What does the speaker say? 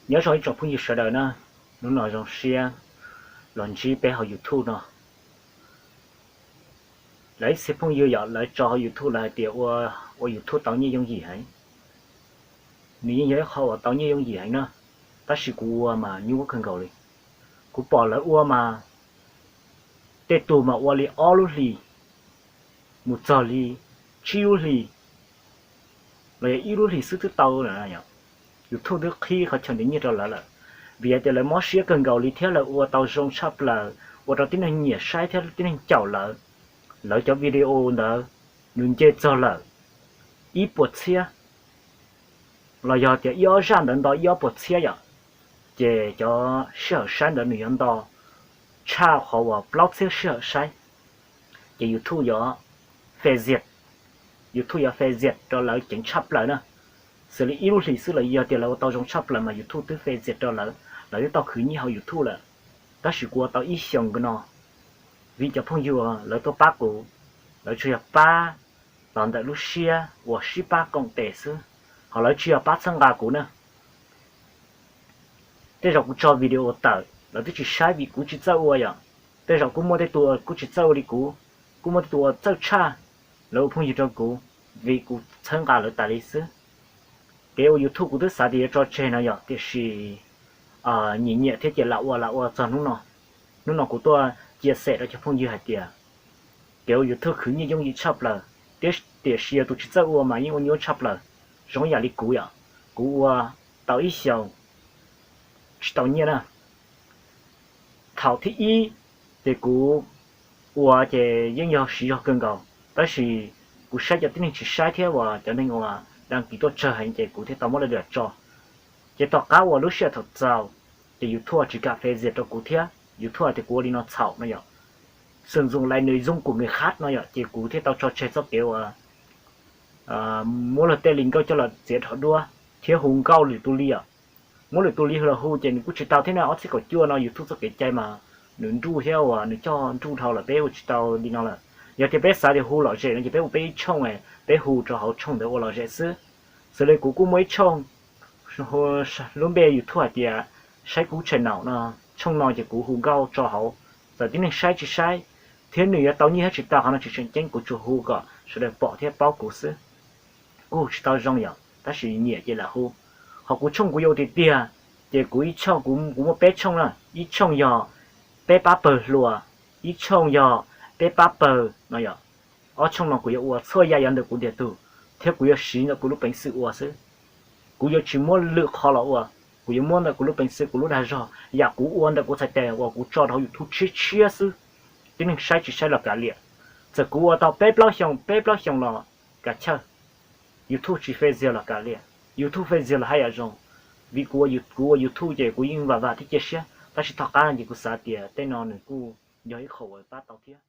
Nyob zoo ib tsoom phooj ywg sawv daws na, hnub no zoo siab los ntsib peb hauv YouTube no. Lawv ib txhia phooj ywg yom, lawv tso hauv YouTube lawv hais tias ua YouTube tau nyiaj yooj yim heev. Nws yeej yog ib qho uas tau nyiaj yooj yim heev na, tab sis kuv ua mas nyuaj kawg nkaus li. Kuv pom lawv ua mas tej tug mas ua li ob lub hlis mus txog li tsib lub hlis los yog ib lub hlis xwb twb tau. YouTube twb qhib qhov chaw ntiav nyiaj rau lawv lawm, vim hais tias lawv mob siab kawg nkaus li thiab lawv ua tau zoo tshaj plaws, ua rau tib neeg nyiam saib thiab tib neeg caum lawv. Lawv cov video ntawd nws nce txog lawm ib puas txhiab los yog tias ib ob zaj ntawd nto ib ob puas txhiab yom, ces cov sij hawm saib ntawd nws yuav nto tshaj qhov uas plaub txhiab sij hawm saib. Ces YouTube yuav fes zias, YouTube yuav fes zias rau lawv ceev tshaj plaws na. Xws li ib lub hlis xwb los yog tias lawv ua tau zoo tshaj plaws mas YouTube twb fes zias rau lawv, lawv twb tau khwv nyiaj hauv YouTube lawm. Tab sis kuv ua tau ib xyoos no, vim cov phooj ywg lawv tuaj pab kuv, lawv tsuas yog pab los ntawm lub siab uas sib pab koom tes xwb, ho lawv tsis yog pab txhawb nqa kuv na. Tej zaum kuv tso video tawm lawv twb tsis saib vim kuv tsis txawj ua yom. Tej zaum kuj muaj tej tug kuj tsis txawj ua li kuv, kuj muaj tej tug uas txawj tshaj, lawv ua phooj ywg rau kuv vim kuv txhawb nqa lawv tas li xwb. Kev ua YouTube kuv twb xav tias yuav tso tseg no yom, tiam sis nyiam nyiam thiab ces lam ua lam ua txog hnub no. Hnub no kuv tuaj cia xem rau cov phooj ywg hais tias kev ua YouTube khwv nyiaj yooj yim tshaj plaws, tiam sis yog tus tsis txawj ua mas yeej ua nyuaj tshaj plaws. Zoo yam li kuv yom, kuv ua tau ib xyoos tsis tau nyiaj na. Thaum thib ib ces kuv ua ces yeej yog siv zog kawg nkaus, tab sis kuv saib cov tib neeg tsis saib thiab uas cov neeg uas dag kis tuaj tsawg heev ces kuv thiaj tau muab lawv daim tso. Ces tom qab uas lub sij hawm thaum txaus, ces YouTube tsis kam fes zias rau kuv thiab, YouTube tias kuv ua li no txhaum no yom, xwm ntxum lais nws zoo kuv nws khab no yom, ces kuv thiaj tau tso tseg txoj kev uas muab luag tej li nkauj coj los txiav dhos duab thiab hu nkauj lwm tus li os. Muab lwm tus li los hu ces nws kuj tsis tau thiab na. Ob txhiab kaum cuaj no YouTube txoj kev cai mas nws nruj thiab uas nws coj nruj dhau lawm, peb ua tsis tau li no lawm. Yog tias peb xav tias hu lom zem no ces peb ua peb ib tshooj, peb hu rau hauv tshooj ntawd ua lom zem xwb. Xws li kuv kuj muaj ib tshooj, lub npe YouTube hais tias Saib Kub Channel no, tshooj no ces kuv hu nkauj tso hauv, txawm tib neeg saib tsis saib thiab nws yuav tau nyiaj thiab tsis tau qhov no tsis tseem ceeb, kuv tsuas hu kom sawv daws pom thiab paub kuv xwb. Kuj hu tsis tau zoo yom, tab sis nyiam ces lam hu. Ho kuv tshooj kuv yuav ua tiag tiag, ces kuv ib tshooj, kuv muaj peb tshooj na, ib tshooj yog Peb Pab Pawg Hluas, ib tshooj yog Peb Pab Pawg no yom. Ob tshooj no kuv yuav ua txhua yam yog ntawm kuv ntiag tug, thiab kuv yuav siv ntawm kuv lub peev xwm ua xwb. Kuv yuav tsis muab lwm qhov los ua, kuv yuav muab ntawm kuv lub peev xwm, kuv lub dag zog, yam kuv ua ntawm kuv txhais tes uas kuv tso rau hauv YouTube tshiab tshiab xwb. Tib neeg saib tsis saib los kav liam, txawm kuv ua tau peb plaub xyoos, peb plaub xyoos los kav chawj, YouTube tsis fej ziag los kav liam, YouTube fej ziag los haj yam zoo. Vim kuv ua YouTube ces kuv yeej vam vam thiab cia siab, tab sis tom qab no ces kuv xav tias tej no nws kuj yog ib qho uas pab tau thiab.